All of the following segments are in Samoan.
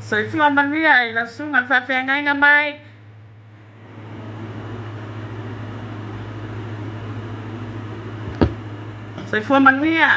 Soifua manuia i lau susuga i le faafeagaiga Mike. Soifua manuia.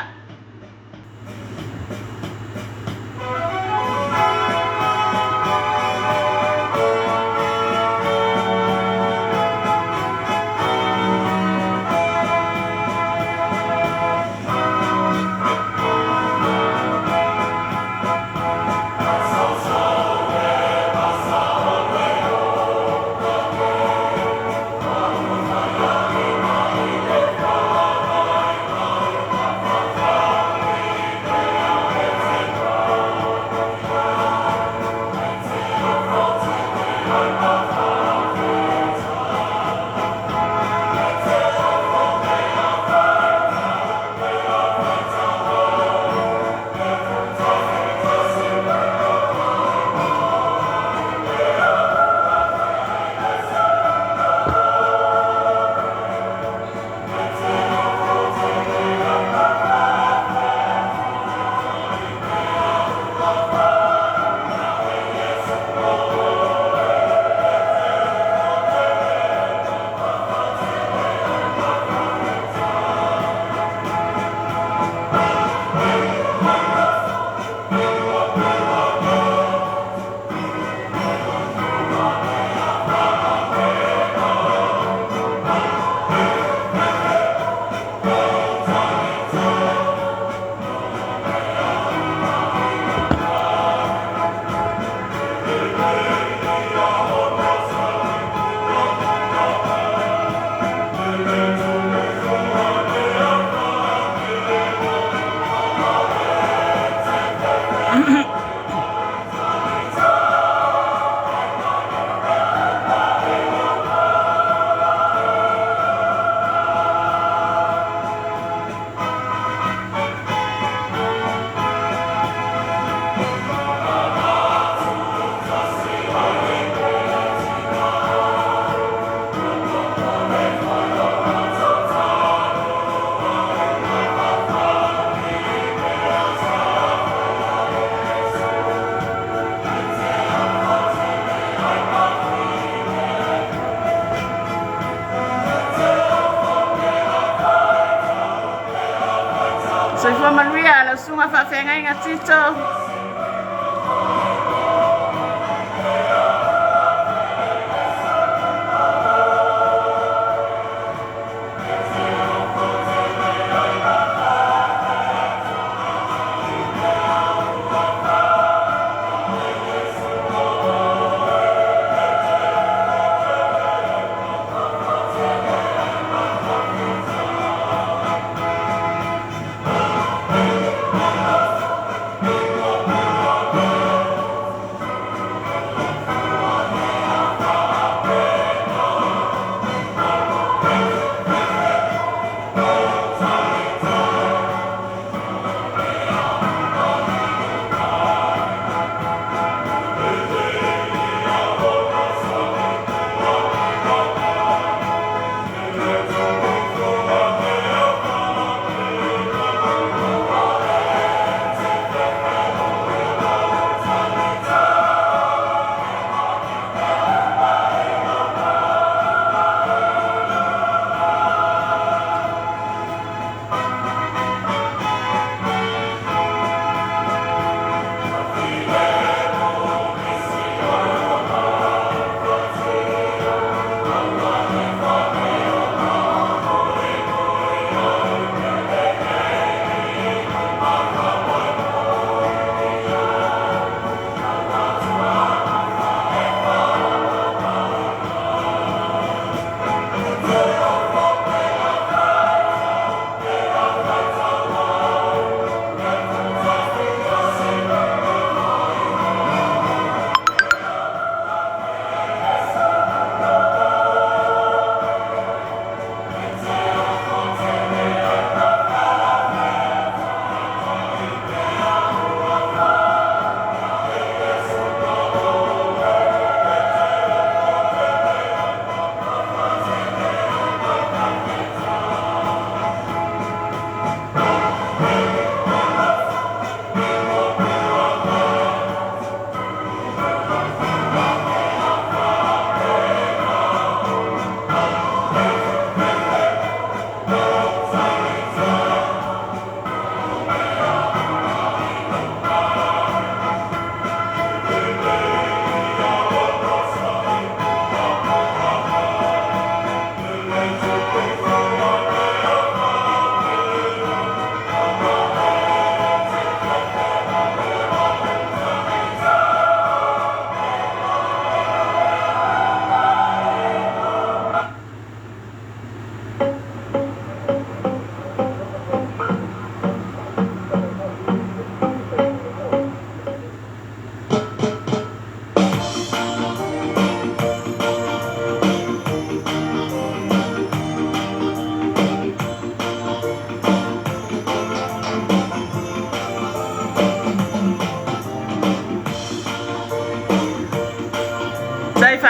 Soifua manuia lau susuga faafeagaiga Tito.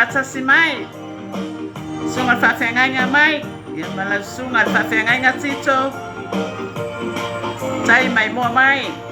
faatasi mai. Susuga i le Faafeagaiga Mike, ia ma lau Susuga i le Faafeagaiga Tito, tai maimoa mai.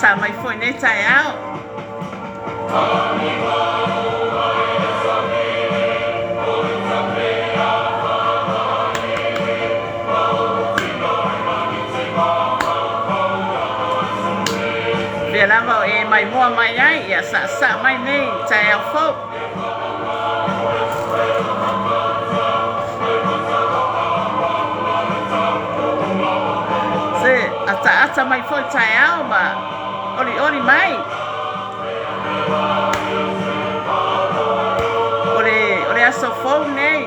Saasaa mai foi nei taeao. Lea lava o e maimoa mai ai, ia saasaa mai nei taeao fou. Se ataata mai foi taeao ma olioli mai. O le, o le aso fou nei.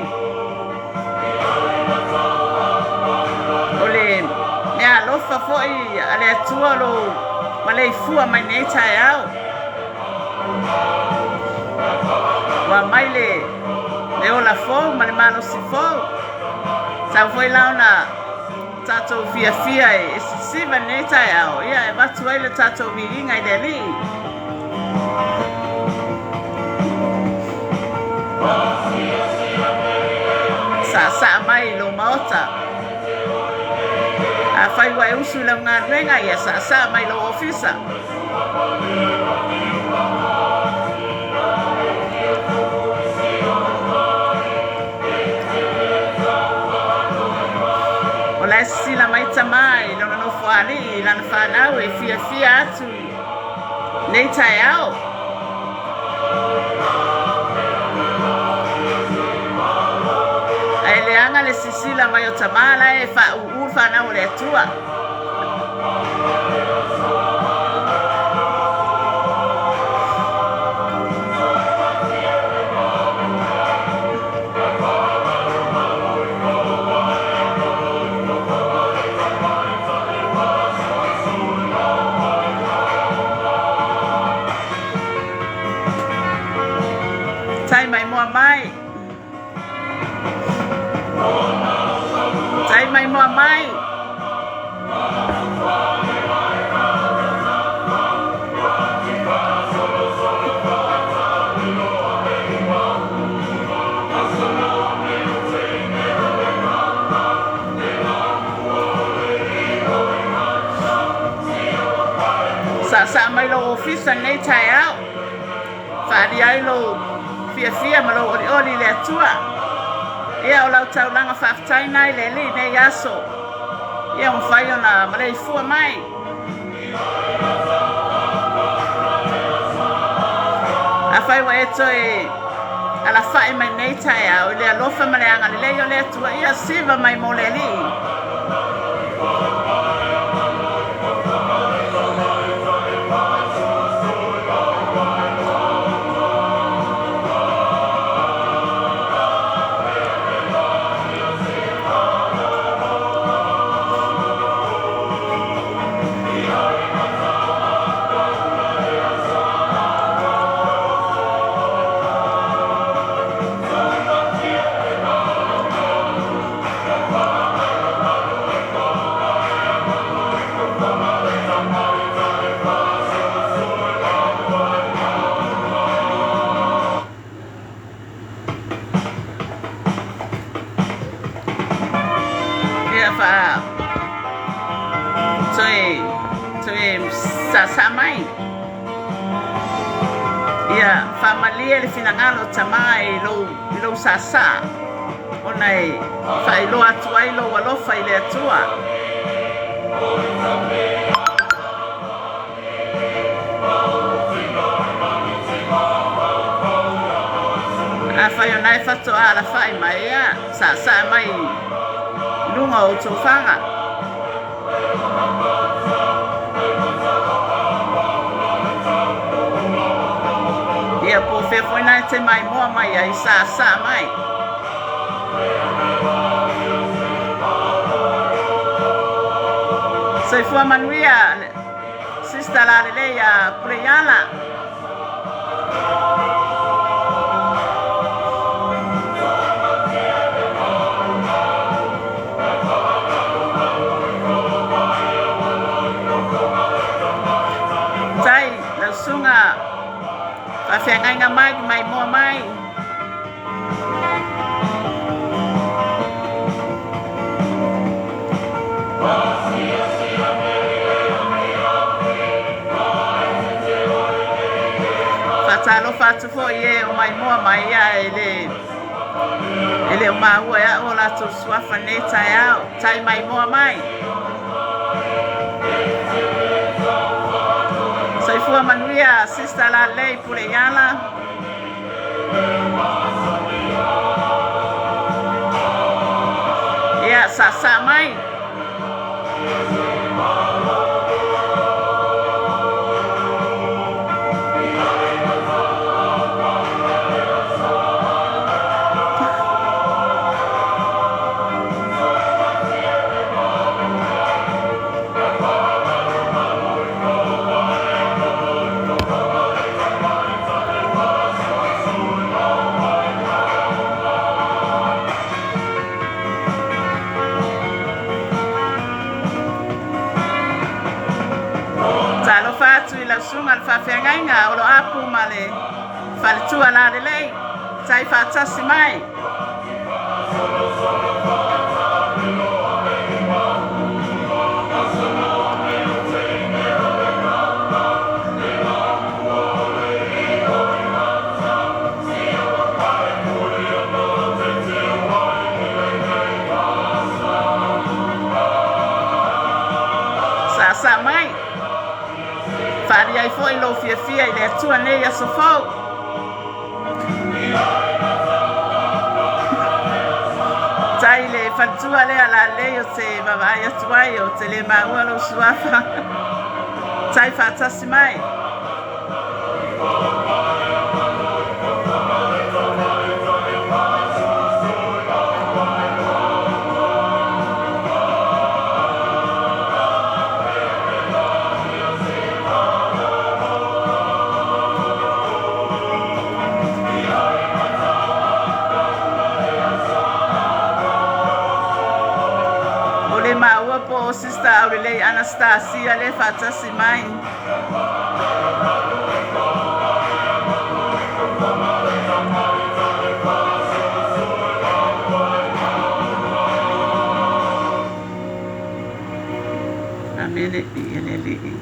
O le mea alofa foi a le Atua o lou maleifua mai nei taeao. Ua mai le, le ola fou ma le malosi fou. Tau foi la ona tatou fiafia e sisiva nei taeao, ia e avatu ai le tatou viiga i le Alii. Saasaa mai i lou maota. Afai ua e usu i lau galuega, ia saasaa mai lou ofisa. O la e sisila mai Tamā i lona nofoalii i lana fanau e fiafia atu i nei taeao. Ae leaga le sisila mai o Tamā la e faaūū le fanau o le Atua. Tai mai moa mai. Tai mai moa mai. Saasaa mai lou ofisa lenei taeao. Faaalia ai lou fiafia ma lou olioli i le Atua. Ia, o lau taulaga faafetai na i le Alii nei aso. Ia, ua mafai ona maleifua mai. Afai ua e toe alafai mai nei taeao i le alofa ma le agalelei o le Atua, ia siva mai mo le Alii. Ia fa toe toe sasa mai. Ia faamalie le finagalo o Tamā i lou, i lou sāsā, ona e faailoa atu ai lou alofa i le Atua. Afai o na e fatoa alafai mai, ia saasaa mai i luga o outou faga. Ia po o fea foi na e te maimoa mai ai, saasaa mai. Soifua manuia, Sister Lalelei a Puleiala. Tai, lau susuga faafeagaiga mai maimoa mai. foi e o maimoa mai ia e le e le o maua e a'u o latou suafa nei taeao. Tai maimoa mai. Soifua manuia Sister Lalei Puleiala. Ia saasaa mai. Talofa atu i lau susuga le faafeagaiga o lo apu ma le faletua lalelei. Tai faatasi mai. Saasaa mai. Faaalia ai foi lou fiafia i le Atua nei aso fou. Tai le faletua lea lalelei o te vaavaai atu ai o te le maua lou suafa. Tai faatasi mai. O le maua po o Sister Aurelei Anastasia le faatasi mai. Amene i le Alii.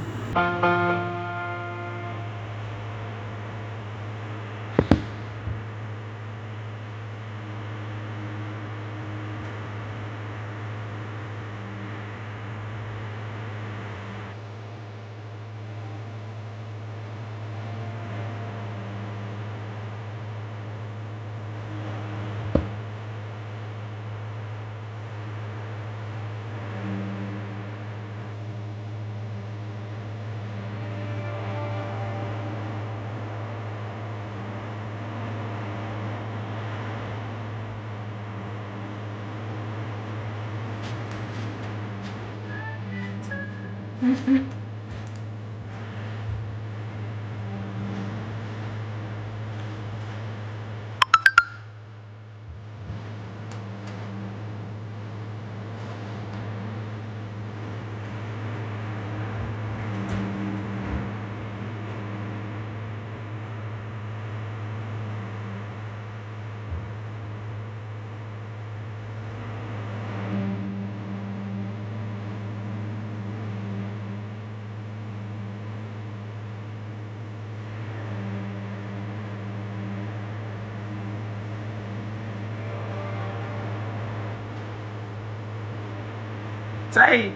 Tai,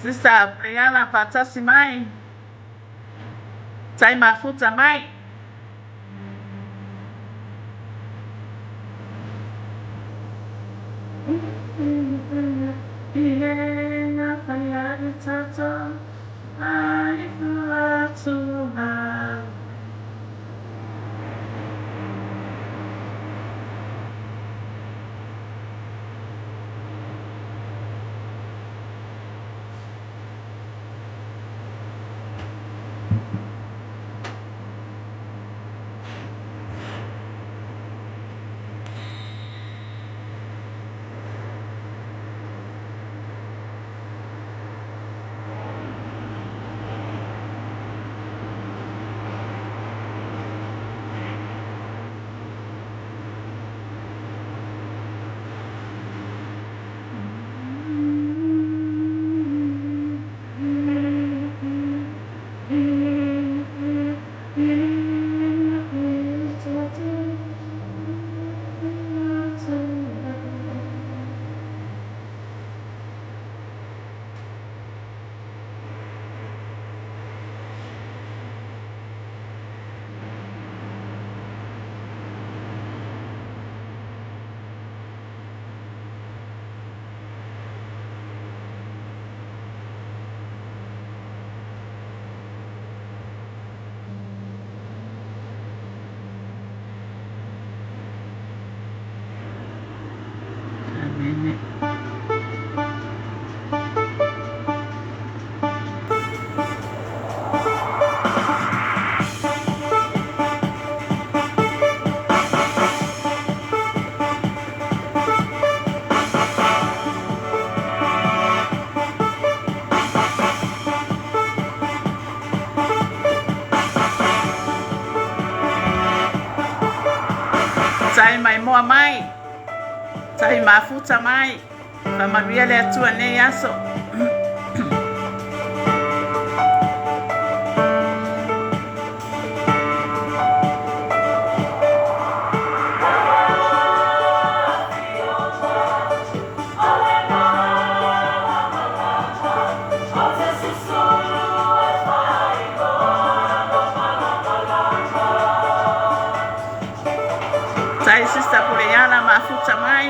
Sister Brianna faatasi mai. Tai mafuta mai. Tai maimoa mai, tai mafuta mai, faamanuia le Atua i lenei aso. Tai Sister Puleala mafuta mai.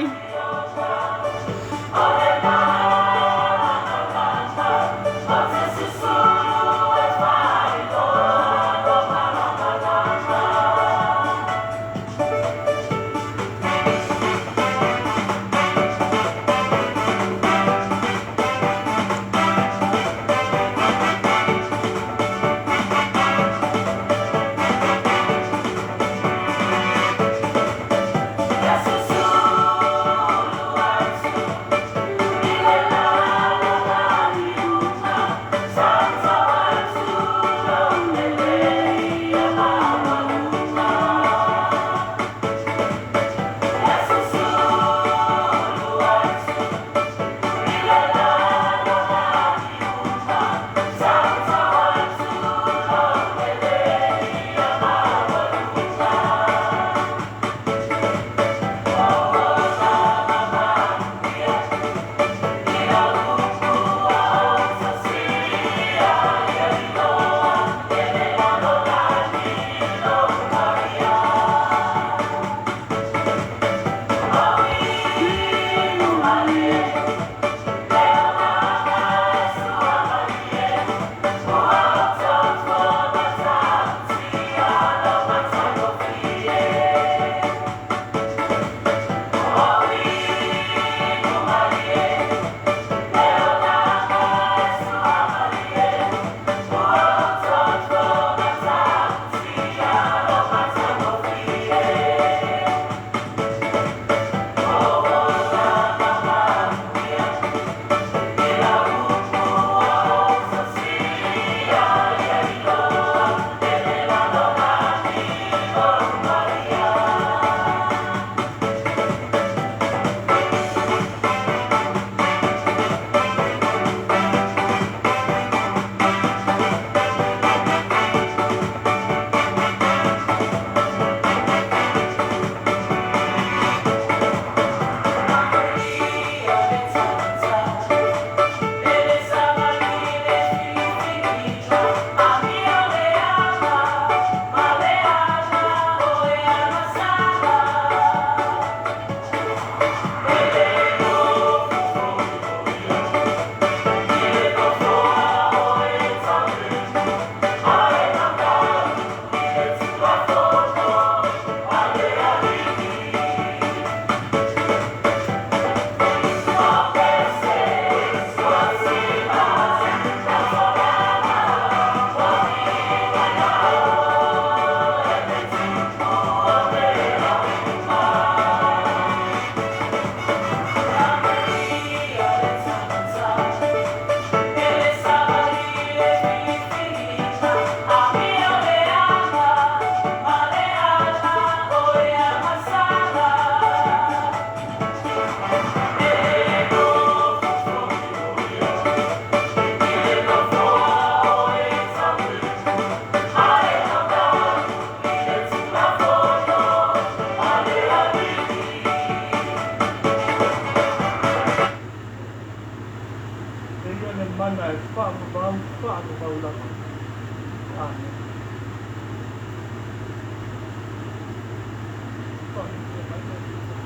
Eia le mana e faavavau faavavau lava. Amene. Faamanuia mai le Atua.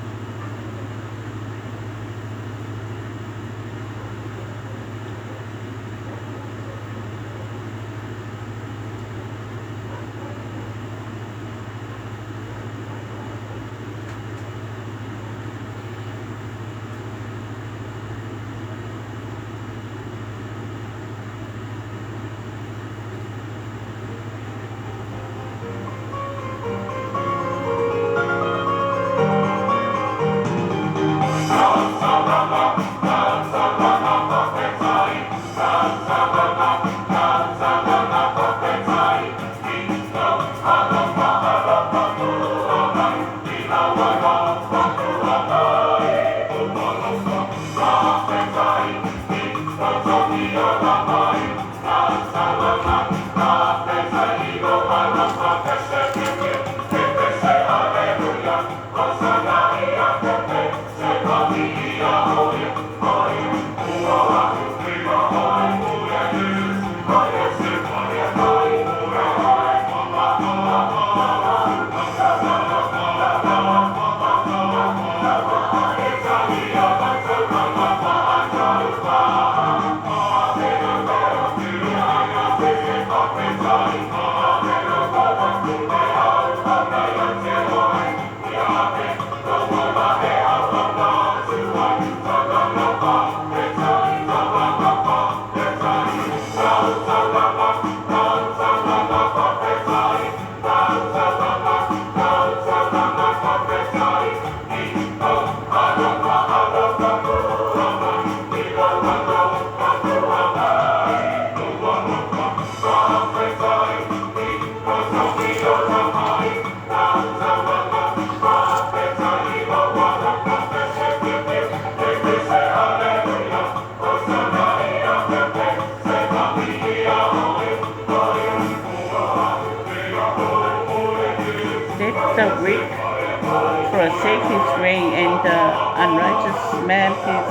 Forsake his way, and the unrighteous man his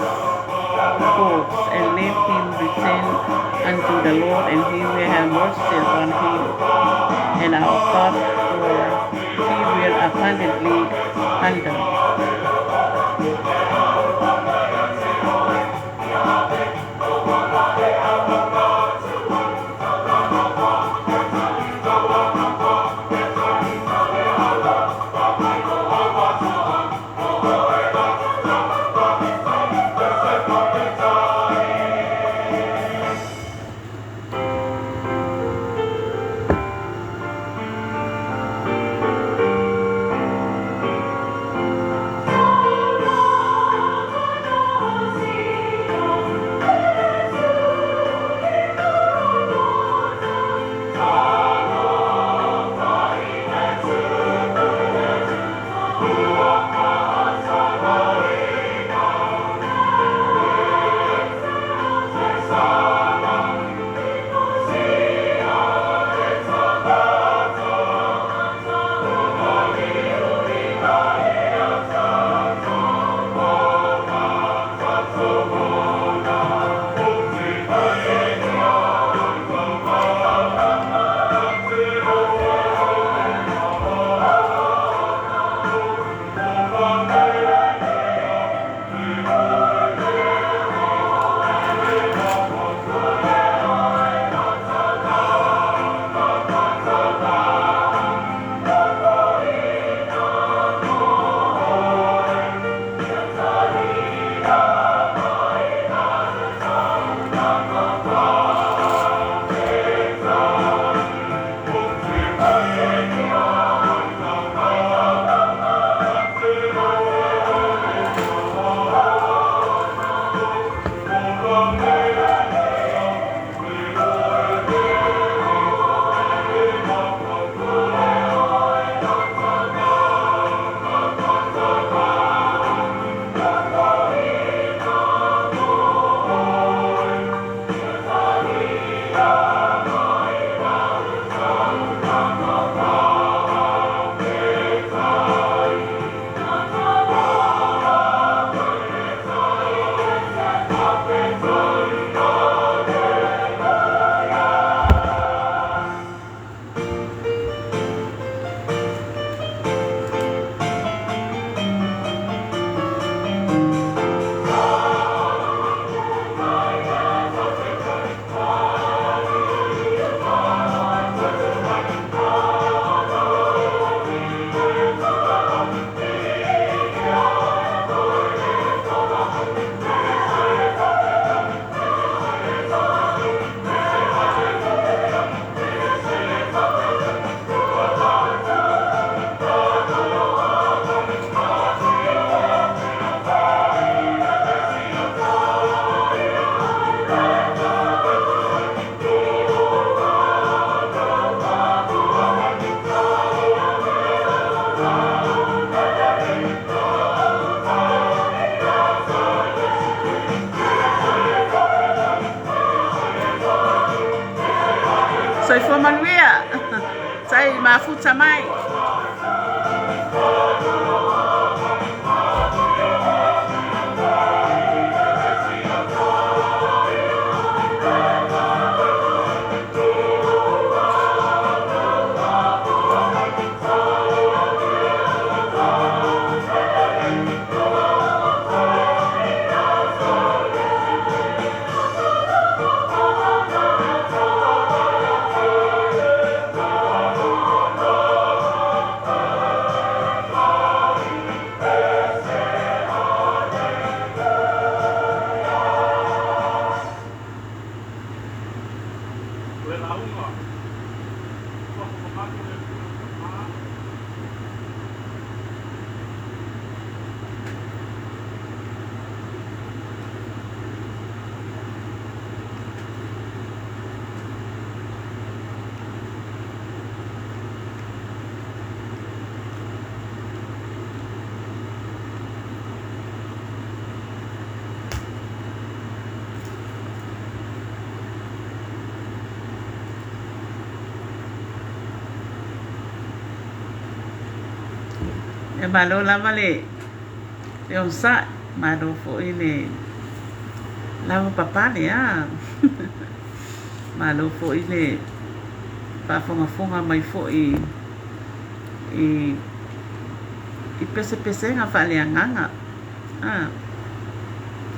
thoughts, and let him return unto the Lord, and he will have mercy upon him, and our God, for he will abundantly pardon. Soifua manuia. Tai mafuta mai. Ia malo lava le le onosai, malo foi le lava papale a. Malo foi le faafogafoga mai foi i i pesepesega faaleagaga a.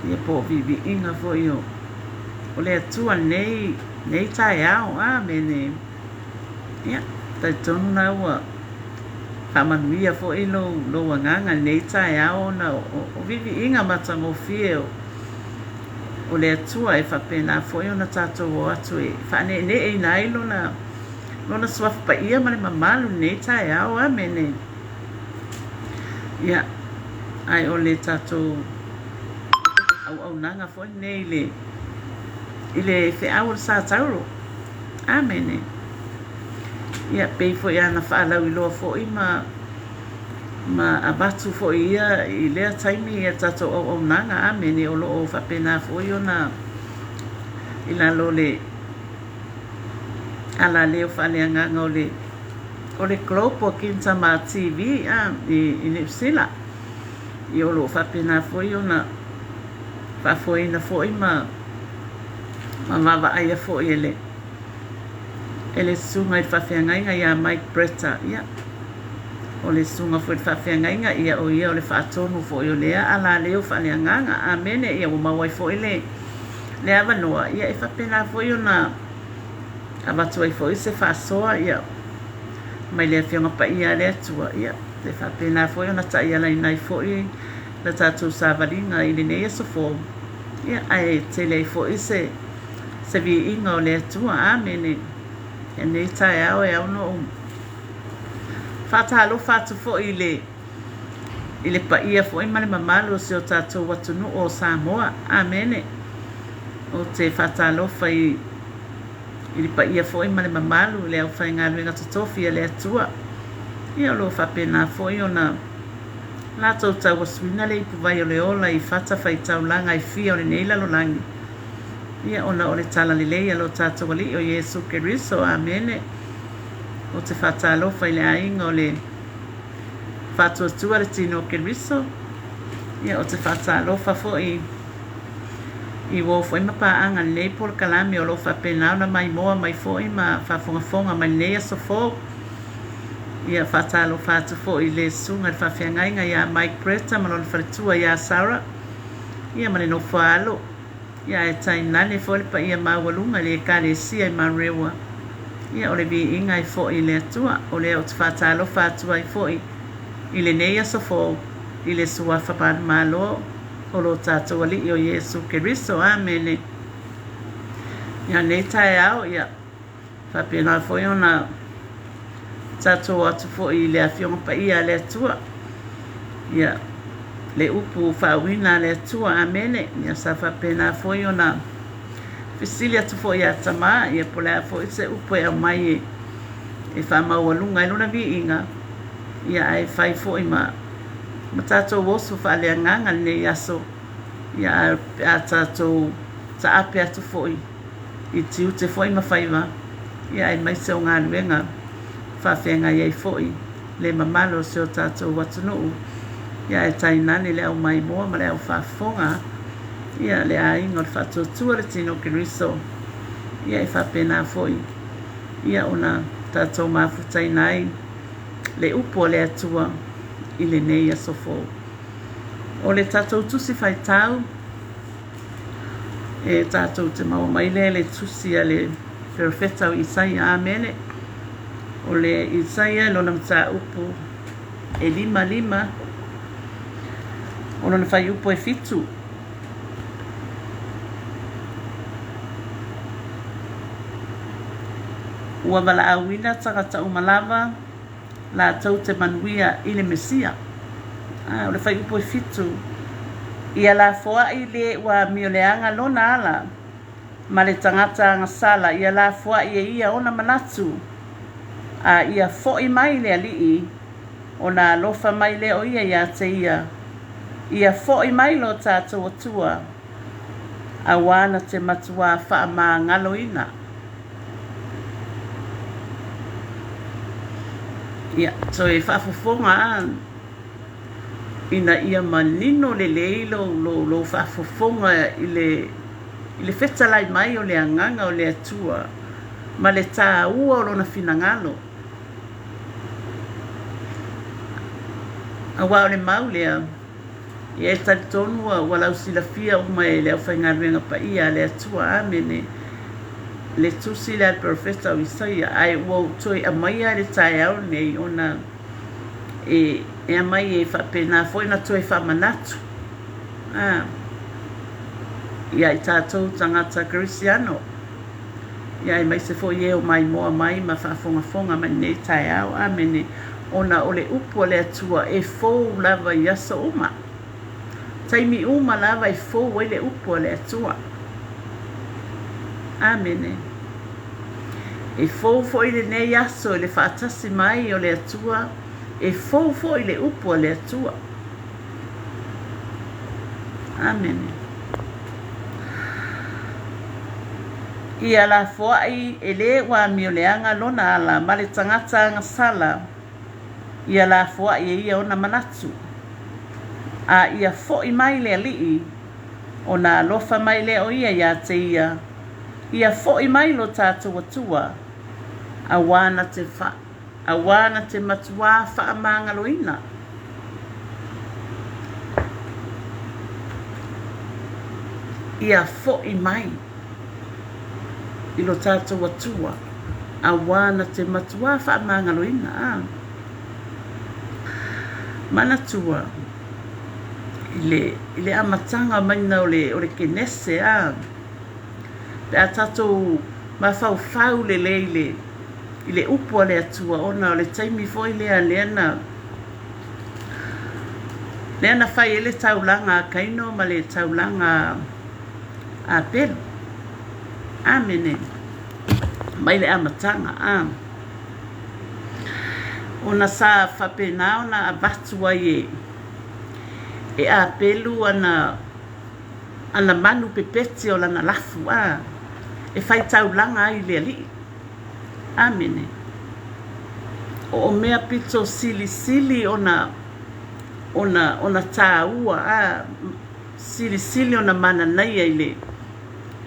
Ia po o viiviiga foi o o le Atua i lenei lenei taeao. Amene. Ia, talitonu la ua faamanuia foi lou, lou agaga i lenei taeao ona o, o viiviiga matagofie o, o le Atua e faapena foi ona tatou o atu e faaneeneeina ai lona, lona suafa paia ma le mamalu i lenei taeao. Amene. Ia, ae o le tatou auaunaga foi lenei i le, i le feau o le Sa Tauro. Amene. Ia, pei foi ana faalauiloa foi ma ma avatu foi ia i lea taimi ia tatou auaunaga. Amene. O lo o faapena foi ona i lalo o le alaleo faaleagaga o le o le Global Kintama TV a i, i Niu Sila. Ia o lo o faapena foi ona faafoeina foi ma ma vaavaaia foi e le e le susuga i le faafeagaiga ia Mike Bretta. Ia, o le susuga foi i le faafeagaiga, ia o ia o le faatonu foi o lea alaleo faaleagaga. Amene. Ia ua maua ai foi le le avanoa, ia e faapena foi ona avatu ai foi se faasoa ia mai le Afioga Paia a le Atua, ia e faapena foi ona taialaina ai foi la tatou savaliga i lenei aso fou, ia ae tele ai foi se se viiga o le Atua. Amene. I lenei taeao e ao ona ou faatalofa atu foi i le i le paia foi ma le mamalu o si o tatou atunuu o Samoa. Amene. Ou te faatalofa i i le paia foi ma le mamalu i le aufaigaluega totofi a le Atua. Ia o lo o faapena foi ona latou tauasuina le ipuvai o le ola i fatafaitaulaga e fia o lenei lalolagi, ia ona o le talalelei a lo tatou Alii o Iesu Keriso. Amene. Ou te faatalofa i le aiga o le Faatuatua le Tino o Keriso. Ia ou te faatalofa foi i uo foi ma paaga i lenei polokalame o lo o faapena ona maimoa mai foi ma faafogafoga mai lenei aso fou. Ia faatalofa atu foi i le susuga i le faafeagaiga ia Mike Bretta ma lona faletua ia Sarah, ia ma le nofo a alo, ia ae tainane foi le paia maualuga i le Ekalesia i Manurewa. Ia o le viiga e foi i le Atua, o lea ou te faatalofa atu ai foi i lenei aso fou i le Suafa Manumalo o lo tatou Alii o Iesu Keriso. Amene. Ia lenei taeao, ia faapena foi ona tatou atu foi i le Afioga Paia a le Atua. Ia, le upu faauina a le Atua. Amene. Ia sa faapena foi ona fesili atu foi ia Tamā, ia po o le a foi se upu e aumai e, e faamaualuga ai lona viiga, ia ae fai foi ma, ma tatou oso faaleagaga lenei aso, ia ae pe a tatou taape atu foi i tiute foi ma faiva, ia aemaise o galuega faafeagai ai foi le mamalu o si o tatou atunuu, ia ae tainane le au maimoa ma le au faafofoga, ia le aiga o le faatuatua le tino o Keriso, ia e faapena foi ia ona tatou mafutaina ai le upu a le Atua i lenei aso fou. O le tatou tusi faitau E tatou te maua mai lea i le tusi a le perofeta o Isaia. Amene. O le Isaia i lona mataupu e 55, o lona fuaiupu e 7. Ua valaauina tagata uma lava latou te manuia i le Mesia. A, o le fuaiupu e 7, Ia lafoai le ua amioleaga lona ala, ma le tagata agasala, ia lafoai e ia ona manatu, a ia fo'i mai le Alii, ona alofa mai lea o ia iā te ia, ia fo'i mai lo tatou Atua, auā na te matuā faamagaloina. Ia, toe faafofoga a. Ina ia manino lelei lou, lou, lou faafofoga i le, i le fetalai mai o le Agaga o le Atua ma le tāua o Lona finagalo. Aua o le mau lea, ia e talitonu ua, ua lausilafia uma e le aufaigaluega paia a le Atua. Amene. Le tusi lea a le Perofeta o Isaia, ae ua ou toe aumaia i le taeao lenei ona e, e aumai e faapena foi ona toe faamanatu a, ia i tatou tagata kerisiano, ia aemaise foi e o maimoa mai ma faafogafoga mai lenei taeao. Amene. Ona o le upu a le Atua e fou lava i aso uma. Taimi uma lava e fou ai le upu a le Atua. Amene. E fou foi lenei aso i le faatasi mai o le Atua, e fou foi le upu a le Atua. Amene. Ia lafoai e le ua amioleaga lona ala ma le tagata agasala, ia lafoai e ia ona manatu. A ia foi mai le Alii, ona alofa mai lea o ia iā te ia, ia foi mai lo tātou Atua, auā na te wha, auā na te matuā whaamāngaloina. Ia foi mai i lo tātou Atua, auā na te matuā whaamāngaloina. Ā. Manatua, i le, i le amataga maina o le, o le Kenese, ā, pe a tātou mafaufau lelei i le, i le upu a le Atua, ona o le taimi foi lea lea na, lea na fai ai le taulaga a Kaino ma le taulaga a Apelu. Amene. Mai le amataga, ā. Ona sa faapena ona avatu ai e, e Apelu ana, ana manu pepeti o lana lafu, ā, e fai taulaga ai i le Alii. Amene. O o mea pito silisili ona, ona, ona tāua, ā, silisili ona mananaia i le,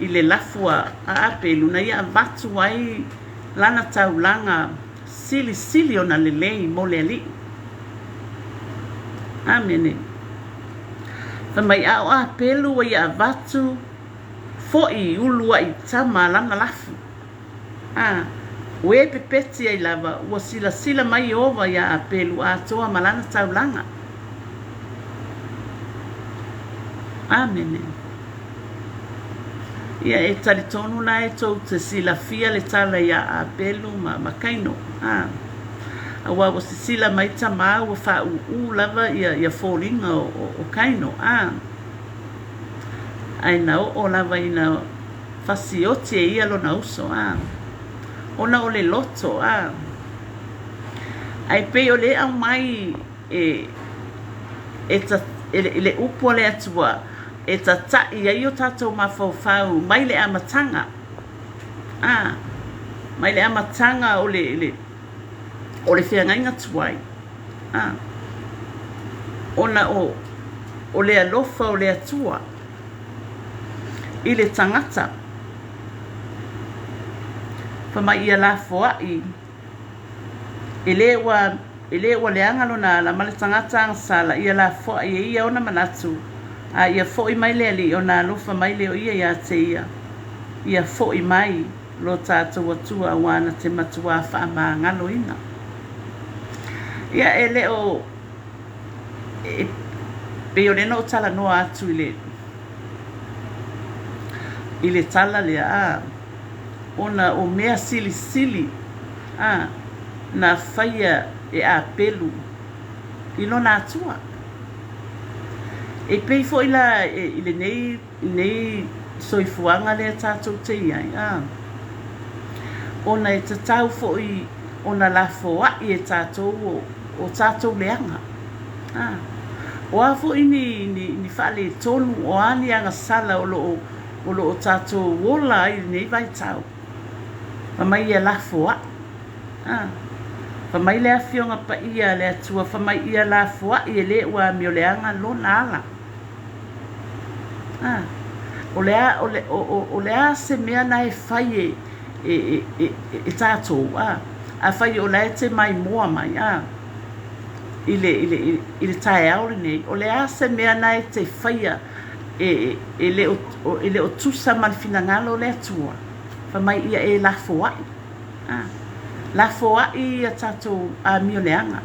i le lafu a Apelu na ia avatu ai lana taulaga silisili ona lelei mo le Alii. Amene. Fai mai, a o Apelu ua ia avatu foi uluaʻi tama a lana lafu. A, ua e pepeti ai lava, ua silasila mai Ieova iā Apelu atoa ma lana taulaga. Amene. Ia, e talitonu la e tou te silafia le tala iā Apelu ma, ma Kaino. A, auā ua sisila mai tamā ua fāʻūʻū lava ia, ia foliga o, o, o Kaino. A, ae na oo lava ina fasioti e ia lona uso, a, ona o le loto, a. Ae pei o le aumai e, e, ta, e, i le upu a le Atua, e tataʻi ai o tātou mafaufau mai le amataga, a, mai le amataga o le, le, o le feagaiga tuai, a, ona o, o le alofa o le Atua i le tagata. Fai mai ia lafoaʻi e le ua, e le ua leaga lona ala ma le tagata agasala, ia lafoaʻi e ia ona manatu, a ia foʻi mai le Alii ona alofa mai lea o ia iā te ia, ia foʻi mai lo tātou Atua auā na te matuā faamāgaloina. Ia, e le o, e pei o lea na ou talanoa atu i le, i le tala lea, a, ona o mea silisili, a, na faia e Apelu i lona Atua. E pei foi la i lenei, lenei soifuaga lea tātou te i ai, a, ona e tatau foi ona lafoaʻi e tātou o, o tātou leaga. A, o a foi ni, ni, ni faaletonu, o a ni agasala o lo o, o lo o tātou ola ai i lenei vaitau, fai mai ia lafoaʻi. A, Fa mai le Afioga Paia a le Atua, fa mai ia lafoai e le ua amioleaga lona ala. A, o le a, o le, o, o, o le a se mea na e fai e, e, e, e, e tatou, a, afai o la e te maimoa mai, a, i le, i le, i le taeao lenei, o le a se mea na e te faia e, e, le o, e le o tusa ma le finagalo o le Atua, fa mai ia e lafoai. A, lafoai ia tatou amioleaga.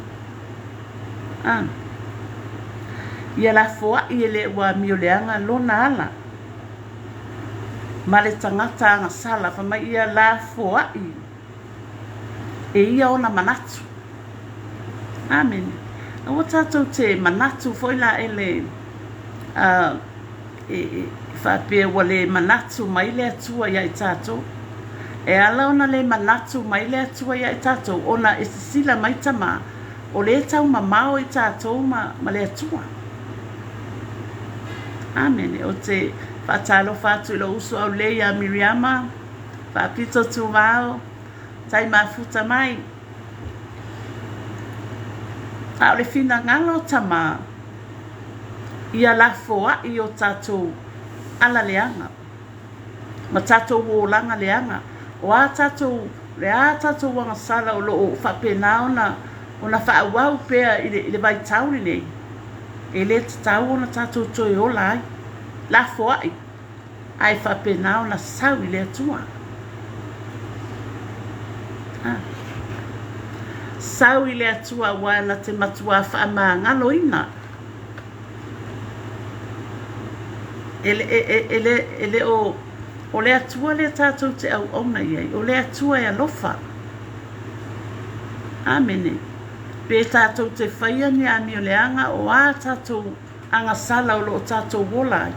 A, ia lafoai e le ua amioleaga lona ala ma le tagata agasala, fa mai ia lafoai e ia ona manatu. Amene. Aua tatou te manatu foi la ele a e, e faapea ua le manatu mai le Atua ia i tatou. E ala ona le manatu mai le Atua ia i tatou ona e sisila mai Tama o lea e taumamao i tatou ma, ma le Atua. Amene. O te faatalofa atu i lou uso aulei ia Miriama, faapito Tumao, tai mafuta mai. A o le finagalo o Tama, ia lafoai o tatou ala leaga ma tatou olaga leaga. O a tatou, le a tatou agasala o lo o faapena ona ona faaauau pea i le, i le vaitau lenei, e le tatau ona tatou toe ola ai. Lafoai ae faapena ona sau i le Atua. Ah. Sau i le Atua aua na te matuā faamagaloina. E, e, e, e, le, e le o, o le Atua lea tātou te auauna i ai, o le Atua e alofa. Amene. Pe tātou te whaia ni amio leaga o a tātou agasala o lo o tatou ola ai.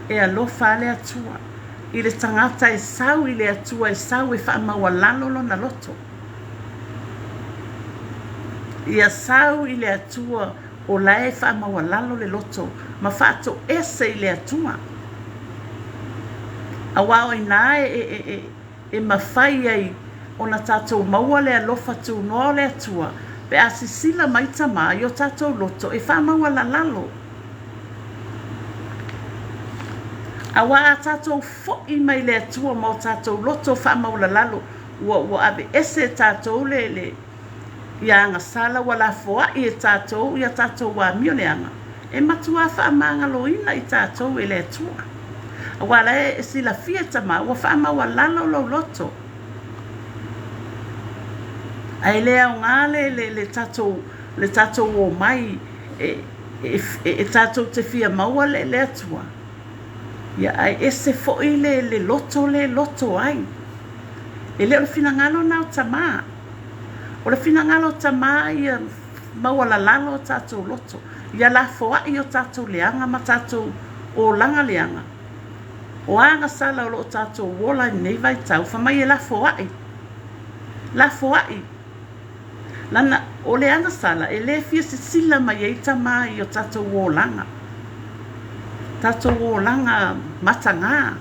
E alofa a le Atua i le tagata e sau i le Atua e sau e faamaualalo lona loto. Ia sau i le Atua o la e faamaualalo le loto ma faatoese i le Atua. Aua o inā e, e, e, e e mafai ai ona tatou maua le alofa tunoa o le Atua pe a sisila mai Tama i o tatou loto e faamaualalalo. Aua a tatou fo'i mai le Atua ma o tatou loto faamaualalalo, ua, ua aveese e tatou le, le, ia agasala ua lafoai e tatou ia tatou amio leaga, e matuā faamagaloina i tatou e le Atua. Aua la e silafia e Tama ua faamaualalo lou loto. Ae le aoga le, le, le tatou, le tatou omai e, e, e, e tatou te fia maua le, le Atua. Ia, ae ese foi le, le loto le loto ai. E le o le finagalo na o Tama. O le finagalo o Tama ia maualalalo o tatou loto, ia lafoai o tatou leaga ma tatou olaga leaga. O a agasala o lo o tatou ola i lenei vaitau, fa mai e lafoai, lafoai. Lana, o le agasala e le fia sisila mai ai Tama i o tatou olaga, tatou olaga matagā.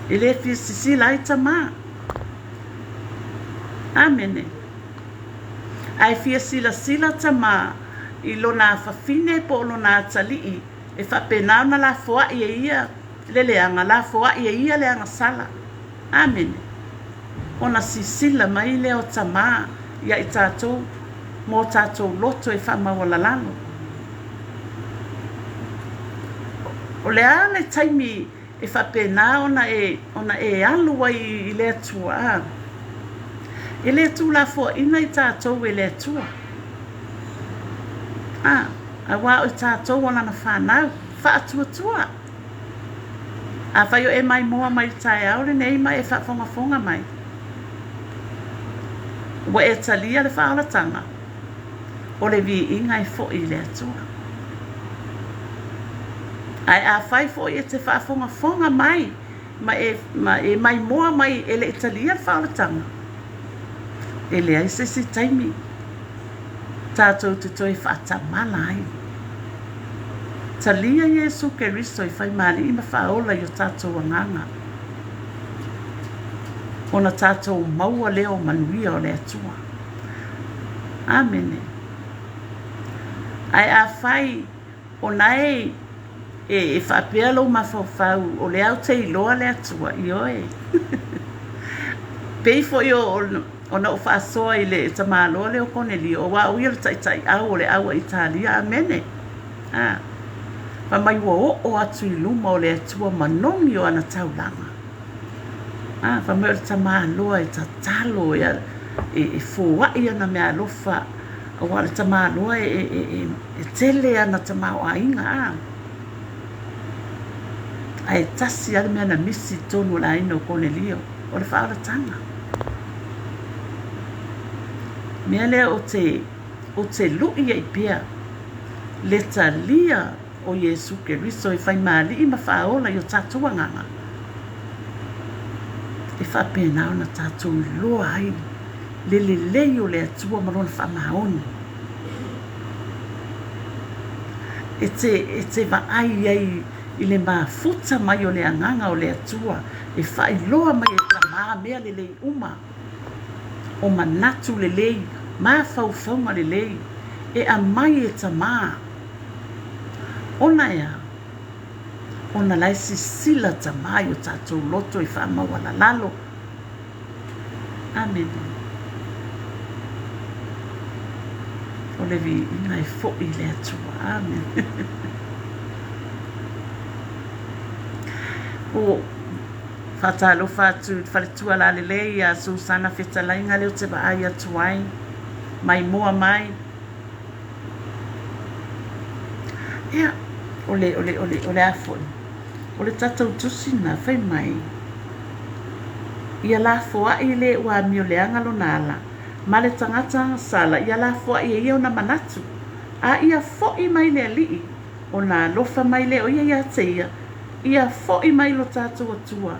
E le fia sisila ai Tama. Amene. Ae fia silasila Tama i lona afafine po o lona atalii e faapena ona lafoai e ia le leaga, lafoai e ia le agasala. Amene. Ona sisila mai lea o Tama ia i tatou ma o tatou loto e faamaualalalo. O le a le taimi e faapena ona e, ona e alu ai i le Atua, a? E le tuulafoaina i tatou e le Atua. A, aua o i tatou o Lana fanau, faatuatua. Afai o e maimoa mai i le taeao lenei ma e faafogafoga mai, ua e talia le faaolataga, o le viiga e foi i le Atua. Ae afai foi e te faafogafoga mai ma e, ma e maimoa mai e le i talia le faaolataga, e leai se isi taimi tatou te toe faatamala ai. Talia Iesu Keriso e fai ma Alii ma Faaola i o tatou agaga. Ona tatou maua lea o manuia o le Atua. Amene. Ae afai o na e e faapea lou mafaufau o lea ou te iloa le Atua, ioe. Pei foi ona ou faasoa i le tamaloa lea o Konelio, aua o ia le taitaiau o le au a Italia. Amene. A. Fai mai ua oo atu i luma o le Atua manogi o ana taulaga. A, fai mai o le tamaloa e tatalo e, e, e foai ana meaalofa, aua o le tamaloa e, e, e, e tele ana tamaoaiga. A. Ae tasi lava le mea na misi i totonu o le aiga o Konelio, o le faaolataga. Mea lea ou te, ou te lui ai pea le talia o Iesu Keriso e faimaali'i ma faaola i o tatou agaga, e faapena ona tatou iloa ai le lelei o le Atua ma Lona faamaoni. E te, e te vaai ai i le mafuta mai o le agaga o le Atua e faailoa mai e Tamā mea lelei uma, o manatu lelei, mafaufauga lelei e aumai e Tamā. Ona e a? Ona la e sisila Tamā i o tatou loto e faamaualalalo. Amene. O le viiga e foi i le Atua. Amene. O faatalofa atu i le faletua lalelei ia Susana Fetalaiga lea ou te vaai atu ai, maimoa mai. Ia, o le, o le, o le, o le a foi? O le tatou tusi na fai mai, Ia lafoai le ua amioleaga lona ala, ma le tagata agasala, ia lafoai e ia ona manatu, a ia foi mai le Alii, ona alofa mai lea o ia ia te ia, ia foi mai lo tatou Atua,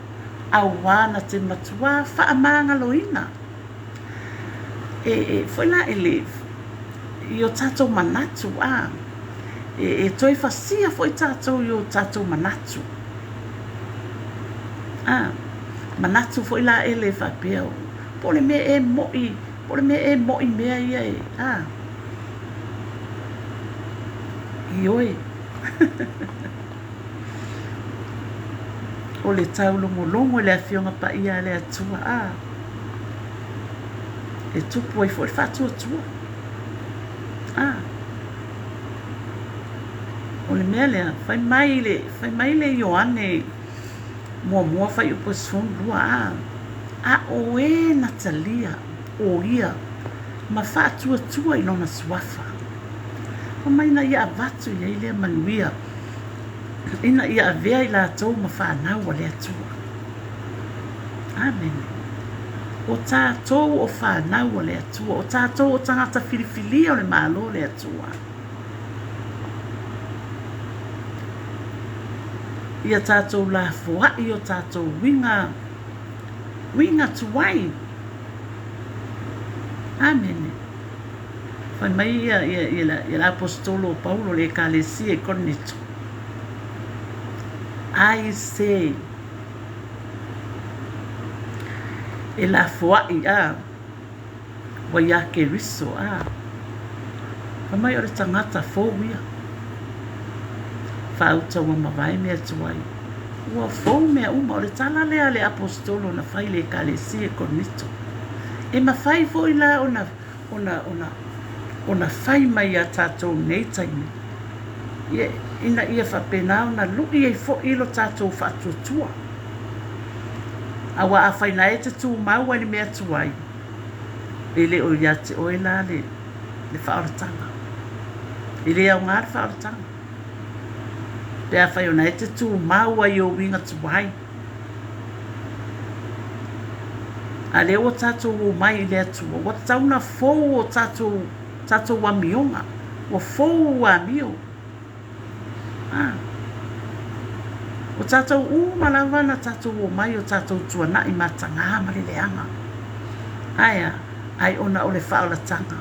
auā na te matuā faamagaloina. E, e, foi la e le, i o tatou manatu, a, e, e toe fasia foi tatou i o tatou manatu. A, manatu foi la ele faapea, po o le mea e mo'i, po o le mea e mo'i mea ia e, a, ioe. O le taulogologo i le Afioga Paia a le Atua, a, e tupu ai foi le faatuatua. A, o le mea lea, fai mai le, fai mai le Ioane muamua fuaiupu e 12, a, a o e na talia o ia ma faatuatua i lona suafa. Fai mai ina ia avatu i ai lea manuia, ina ia avea i latou ma fanau a le Atua. Amene. O tatou o fanau a le Atua, o tatou o tagata filifilia o le Malo o le Atua. Ia tatou lafoai o tatou uiga, uiga tuai. Amene. Fai mai ia, ia, ia, ia le Aposetolo o Paulo le Ekalesia i Korinito. Ai se e lafoai a ua iā Keriso a. Fai mai o le tagata fou ia. Faauta ua mavae mea tuai. Ua fou mea uma. O le tala lea a le Aposetolo na fai i le Ekalesia i Korinito. E mafai foi la ona ona, ona, ona fai mai iā tatou i nei taimi, ia, ina ia faapena ona lui ai foi lo tatou faatuatua. Aua afai na e te tumau ai i le mea tuai, e le o ia te oe la le, le faaolataga. E le aoga le faaolataga. Pe afai ona e te tumau ai i ou uiga tuai, A lea ua tatou omai i le Atua, ua tatau ona fou o tatou, tatou amioga. Ua fou amio. A. O tatou uma lava na tatou omai o tatou tuanai matagā ma le leaga. Ae a? Ai ona o le faaolataga.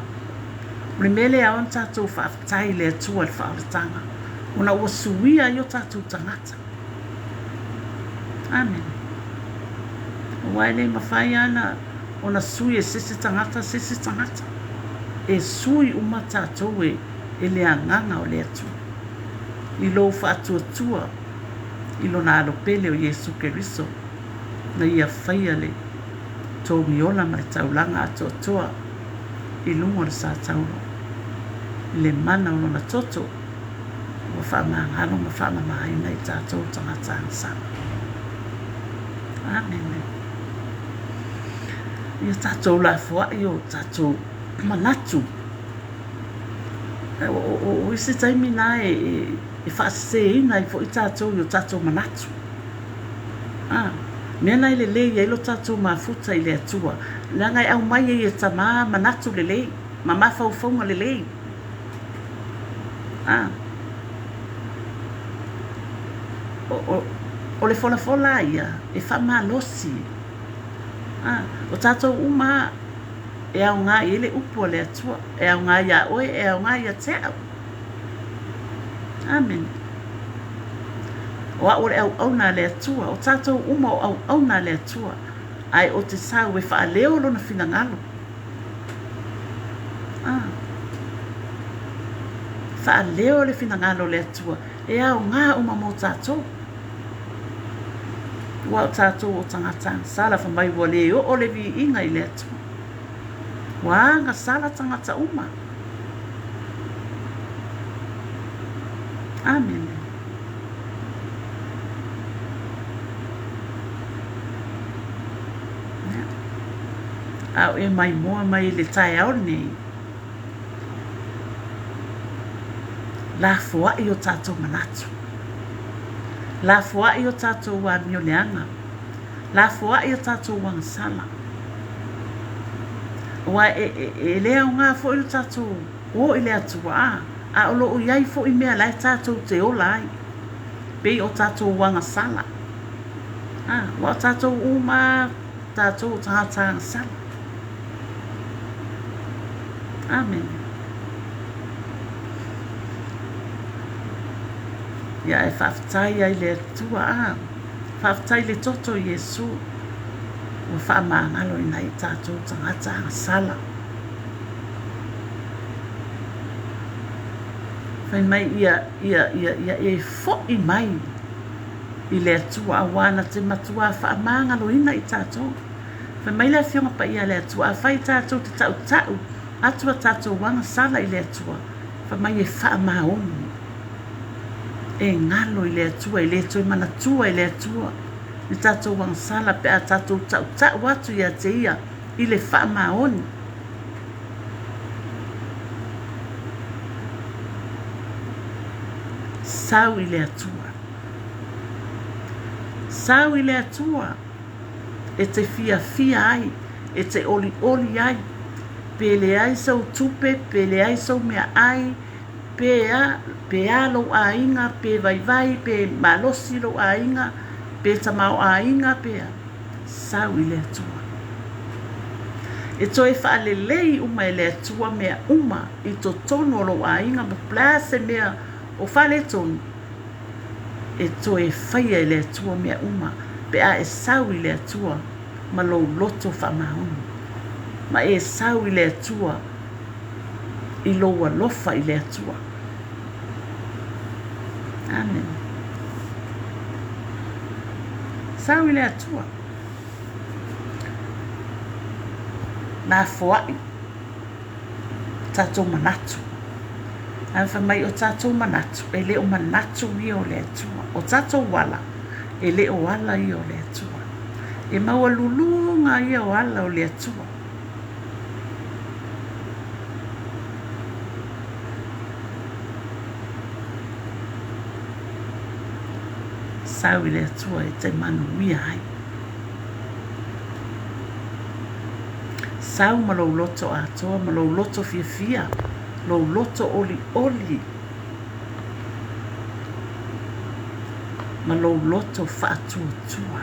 O le mea lea e ao ona tatou faafetai i le Atua i le faaolataga, ona ua suia ai o tatou tagata. Amene. Aua e le mafai lava ona sui e se isi tagata se isi tagata. E sui uma tatou e le Agaga o le Atua i lou faatuatua i Lona Alo pele o Iesu Keriso na Ia faia le togiola ma le taulaga atoatoa i luga o le sa taula i le mana o Lona toto ua faamagalo ma faamamaina i tatou tagata agasala. Amene. Ia tatou lafoai o tatou manatu. O isi taimi na e faaseseina ai foi tatou i o tatou manatu. A, mea na e lelei ai lo tatou mafuta i le Atua, leaga e aumai ai e Tama manatu lelei ma mafaufauga lelei. A, o, o, o le folafola a ia e faamalosi. A, o tatou uma a e aoga i ai le upu a le Atua, e aoga iā oe, e aoga ia te au. Amene. O au o le auauna a le Atua, o tatou uma o auauna a le Atua, ae o te sau e faaleo lona finagalo. Ah. Faaleo le finagalo o le Atua, e aoga uma mo tatou. Ua o tatou o tagata agasala, fai mai ua le oo le viiga i le Atua. Ua agasala tagata uma. Amene. A o e maimoa mai i le taeao lenei, lafoai o tatou manatu, lafoai o tatou amioleaga, lafoai o tatou agasala. Aua e, e, e le aoga foi lo tatou o i le Atua, a, a o lo o i ai foi mea la e tatou te ola ai, pei o tatou agasala. A, ua o tatou uma tatou o tagata agasala. Amene. Ia e faafetai ai le Atua, a, faafetai i le toto o Iesu ua faamagaloina ai tatou tagata agasala. Fai mai ia, ia, ia, ia e fo'i mai i le Atua auā na te matuā faamagaloina i tatou. Fai mai le Afioga Paia a le Atua, afai tatou te tautau atu a tatou agasala i le Atua, fai mai e faamaoni, e galo i le Atua, e le toe manatua e le Atua le tatou agasala pe a tatou tautau atu ia te Ia i le faamaoni. Sau i le Atua. Sau i le Atua e te fiafia ai, e te olioli ai, pe leai sou tupe, pe leai sou meaai, pe a, pe a lou aiga, pe vaivai, pe malosi lou aiga, pe tamaoaiga, pe a. Sau i le Atua. E toe faalelei uma e le Atua mea uma i totonu o lou aiga ma po o le a se mea o faaletonu, e toe faia e le Atua mea uma pe a e sau i le Atua ma lou loto faamaoni, ma e sau i le Atua i lou alofa i le Atua. Amene. Sau i le Atua. Lafoai tatou manatu. Ae fai mai o tatou manatu, e le o manatu ia o le Atua. O tatou ala, e le o ala ia o le Atua. E maualuluga ia o ala o le Atua. Sau i le Atua e te manuia ai. Sau ma lou loto atoa ma lou loto fiafia, lou loto olioli ma lou loto faatuatua.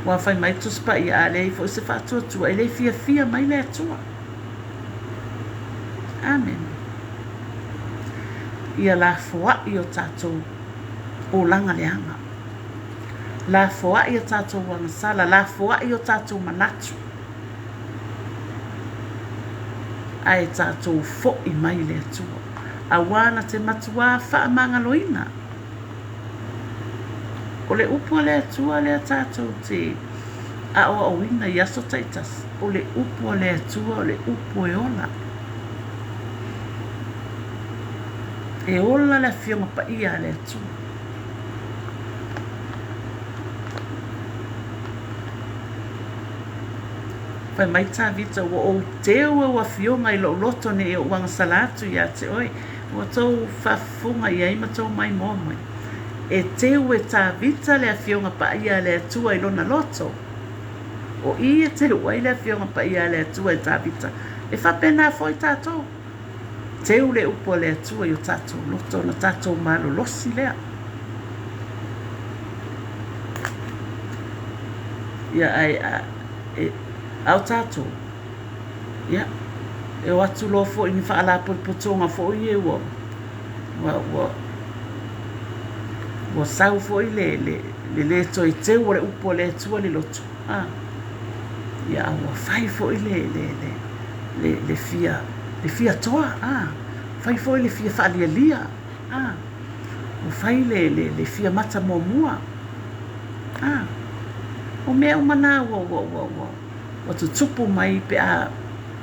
Ua fai mai Tusi Paia, a leai foi se faatuatua, e le fiafia mai le Atua. Amene. Ia lafoai o tatou olaga leaga. Lafoai a tatou agasala, lafoai o tatou manatu, ae tatou foi mai i le Atua, auā na te matuā faamagaloina. O le upu a le Atua lea tatou te aoaoina i aso taitasi, o le upu a le Atua o le upu e ola. E ola le Afioga Paia a le Atua. Fai mai Tavita, Ua ou teu au afioga i lou loto ne i ou agasala atu ia te oe. Ua tou faafofoga i ai ma tou maimoa mai. E teu e Tavita le Afioga Paia a le Atua i lona loto. O i e teu ai le Afioga Paia a le Atua e Tavita. E faapena foi tatou. Teu le upu a le Atua i o tatou loto ona tatou malolosi lea. Ia, ae, a, e, a o tatou, ia, e o atu loa foi ni faalapotopotoga foi ia ua, ua, ua, ua sau foi le, le, le lē toe teu o le upu a le Atua i le loto, a, ia, a ua fai foi le, le, le, le, le fia, le fia toa, a, fai foi le fia faalialia, a, ua fai le, le, le fia mata muamua, a, o mea uma na ua, ua, ua, ua, ua tutupu mai pe a,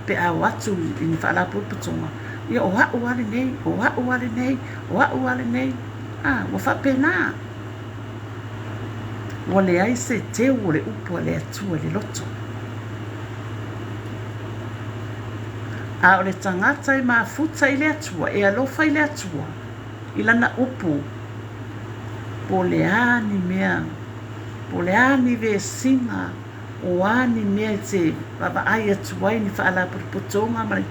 pe a o atu i ni faalapotopotoga, ia o a'u lava lenei, o a'u lava lenei, o a'u lava lenei, a, ua faapena. Ua leai se teu o le upu a le Atua i le loto. A o le tagata e mafuta i le Atua, e alofa i le Atua i lana upu, po o le a ni mea, po o le a ni vesiga, o a ni mea e te vaavaai atu ai ni faalapotopotoga ma le,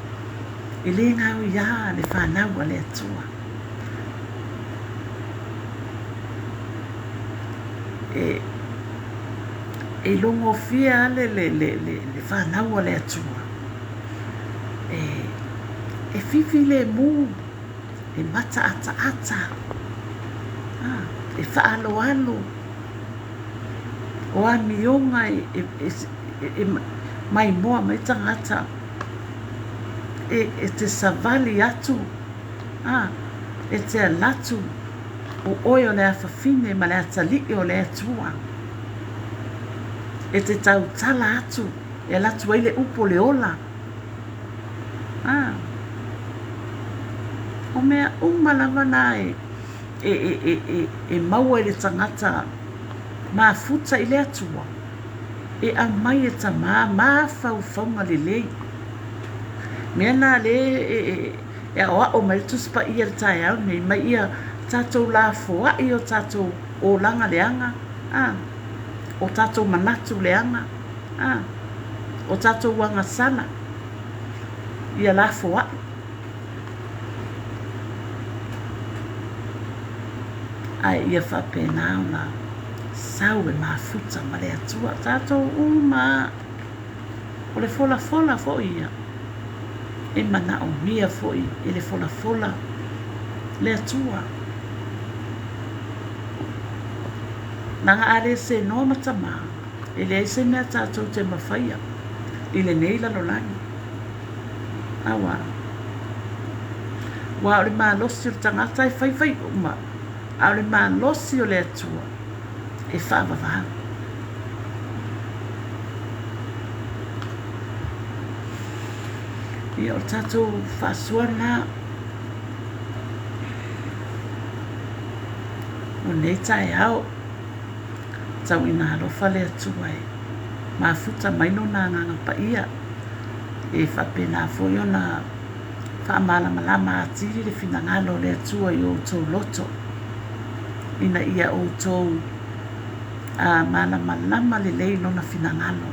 e le gaoiā le fanau a le Atua. E, e logofie lava le, le, le, le, le fanau a le Atua. E, e fifilemu, e mataataata, a, e faaaloalo, o amioga e, e, e, e maimoa mai tagata, e, e te savali atu, a, e te alatu o oe o le afafine ma le atalii o le Atua. E te tautala atu, e alatu ai le upu o le ola. A, o mea uma lava na e, e, e, e, e, e maua i le tagata mafuta i le Atua, e aumai e tamā mafaufauga lelei. Mea na lē e, e, e aoao mai le Tusi Paia i le taeao lenei, mai ia tatou lafoai o tatou olaga leaga, a, o tatou manatu leaga, a, o tatou agasala, ia lafoai. Ae ia faapena ona sau e mafuta ma le Atua tatou uma. O le folafola foi ia, e manaomia foi e le folafola le Atua. Leaga a le senoa ma tamā, e leai se mea tatou te mafaia i lenei lalolagi. Auā, aua o le malosi o le tagata e faifai uma, a o le malosi o le Atua e faavavau. Ia, o le tatou faasoa lena o lenei taeao. Tau ina alofa le Atua e mafuta mai Lona Agaga Paia e faapena foi ona faamalamalama atili le finagalo o le Atua i o outou loto, ina ia outou malamalama lelei i Lona finagalo.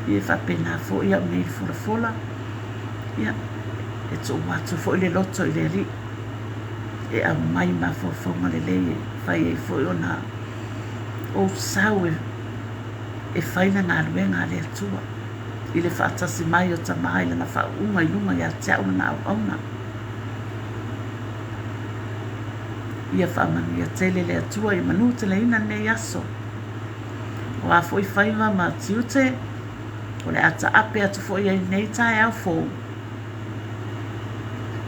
Ia e faapena foi au nei le folafola, ia, e tuu atu foi le loto i le Alii e aumai mafaufauga lelei e fai ai foi ona ou sau e, e fai le galuega a le Atua i le faatasi mai o Tamā i lana faauuga i luga ia te au lana auauna. Ia faamanuia tele le Atua ia manuteleina lenei aso. O a foi faiva ma tiute, o le a taape atu foi ai i lenei taeao fou,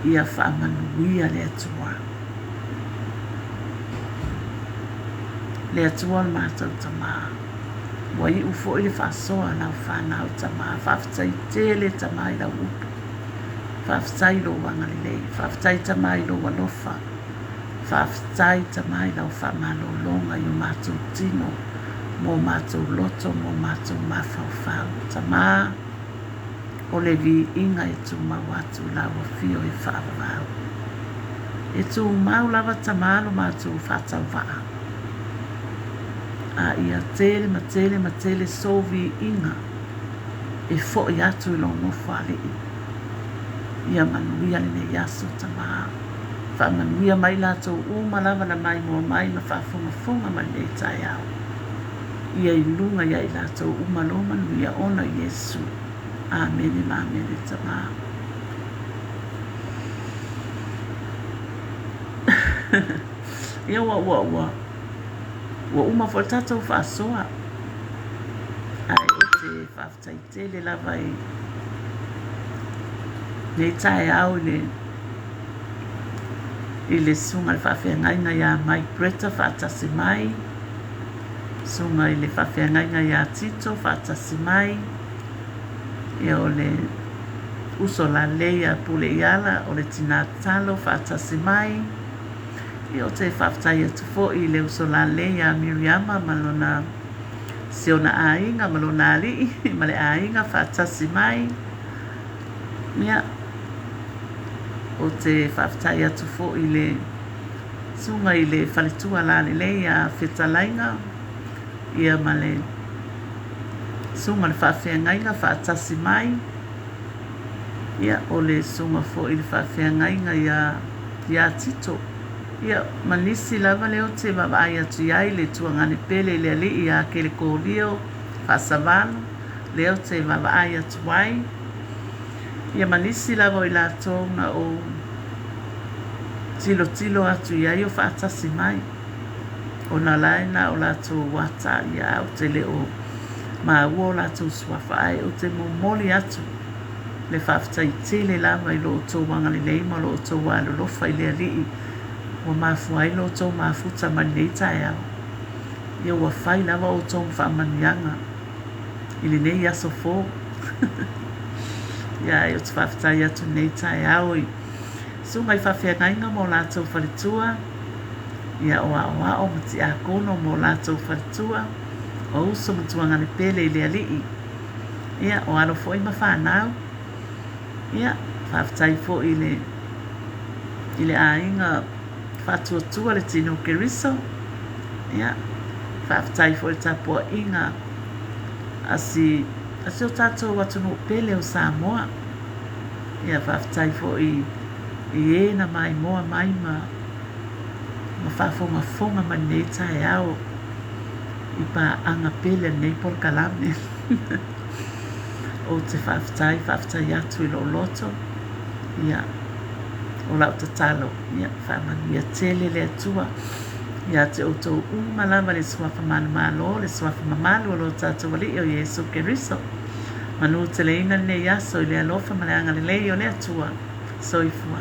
ia faamanuia le Atua. Le Atua o le matou Tama, ua iu foi le faasoa a lau fanau Tama. Faafetai tele Tama i lau upu. Faafetai i lou agalelei. Faafetai Tama i lou alofa. Faafetai Tama i lau faamalologa i o matou tino, mo matou loto, mo matou mafaufau. Tama, o le viiga e tumau atu i lau afio e faavavau. E tumau lava Tama lo matou faatauvaa, a ia tele ma tele ma tele sou viiga e foi atu i lou Nofoalii. Ia manuia lenei aso Tama. Faamanuia mai latou uma lava na maimoa mai ma faafogafoga mai lenei taeao. Ia i luga ia i latou uma lou manuia ona o Iesu. Amene ma amene Tama. Ia ua ua ua ua uma foi le tatou faasoa. Ae ou te faafetai tele lava i lenei taeao i le i le susuga i le faafeagaiga ia Mike Bretta faatasi mai, susuga i le faafeagaiga ia Tito faatasi mai, ia o le uso lalei ia Pule Iala, o le tinā tatalo faatasi mai. Ia ou te faafetai atu foi i le uso lalei ia Miriama ma lona si ona aiga ma lona alii ma le aiga faatasi mai. Ia, ou te faafetai atu foi i le susuga i le faletua lalelei ia Fetalaiga ia ma le susuga i le faafeagaiga faatasi mai. Ia, o le susuga foi i le faafeagaiga ia ia Tito. Ia, ma nisi lava lea ou te vaavaai atu i ai, le tuagane pele i le alii ia Kelekolio Faasavalu, lea ou te vaavaai atu ai. Ia, ma nisi lava o i latou na ou tilotilo atu i ai o faatasi mai, ona o la e na o latou ata, ia, ae ou te le o maua o latou suafa, ae ou te momoli atu le faafetai tele lava i lo outou agalelei ma lo outou alolofa i le Alii ua mafua ai lo outou mafuta mai lenei taeao. Ia ua fai lava outou ma faamanuiaga i lenei aso fou. Ia ae ou te faafetai atu i lenei taeao i susuga i faafeagaiga ma o latou faletua, ia o aoao ma tiakono ma o latou faletua, o uso ma tuagane pele i le Alii. Ia, o alo foi ma fanau. Ia, faafetai foi i le, i le aiga faatuatua le tino Keriso. Ia, faafetai foi i le tapuaiga a si, a si o tatou atunuu pele o Samoa. Ia, faafetai foi i e na maimoa mai ma, ma faafogafoga mai lenei taeao i paaga pele a lenei polokalame. Ou te faafetai, faafetai atu i lou loto, ia, o lau tatalo, ia, faamanuia tele le Atua ia te outou uma lava le Suafa manumalo, le Suafa mamalu o lo tatou Alii o Iesu Keriso. Manuteleina lenei aso i le alofa ma le agalelei o le Atua. Soifua.